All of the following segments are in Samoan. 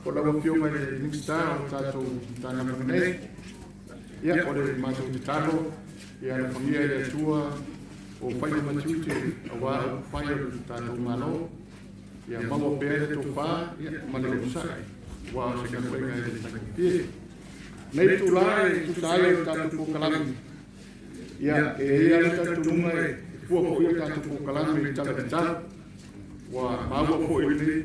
Po o lau Afioga i le Minisita o le tatou Matagaluega nei. Ia, o le matou tatalo, ia alofagia e le Atua ou faiva ma tiute aua upufai o le tatou Malo. Ia maua pea le tofa ma le onosai, aua o se galuega e le faigofie. Nei itulā e tusa ai o le tatou polokalame, ia, e i ai lava le talitonuga e fua foi le tatou polokalame i le Tala Tatau. Ua maua foi i lenei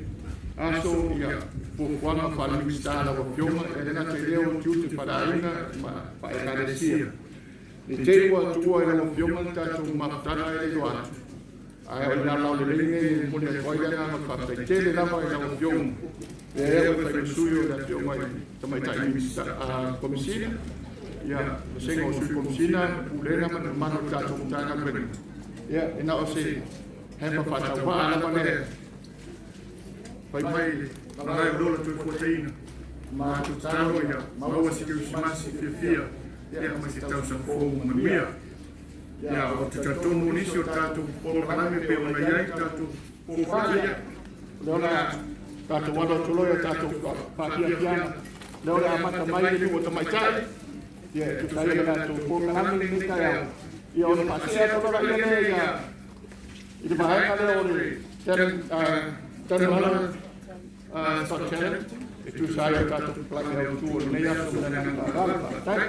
aso ia fuafuaga faale-Minisita a lau Afioga, e le gata i lea o tiute faale-aiga ma faale-Ekalesia. Ne i te i ua tuua e lau Afioga le tatou mafutaga e le iloa atu, ae o le laolao lelei lenei e momoli atu ai le agaga faafetai tele lava i lau Afioga, lea ua fai ma sui o le Afioga i le Tamaitai Minisita Komesina, ia, vasega o Sui Komesina, Pulega ma le mamalu o le tatou Matagaluega. Ia, e na o se hempa faatauvaa lava lea fai mai malae o Lola Toefuataiga. Ma tatalo ia maua se kerisimasi fiafia ia ma se tausaga fou manuia. Ia, ou te talitonu o nisi o tatou polokalame pei ona i ai tatou fuafuaga. O lea o le a tatou alo atu loa i tatou faafiafiaga. Lea o le a amata mai le nuu o tamaitai, ia, e tusa ai o le latou polokalame lenei taeao. Ia, ona faasee atu loa lea ia i le vaega lea o le Tanumalala Got Talent, e tusa ai o tatou polokalame autu o lenei aso ma le agaga faaaloalo. Faafetai.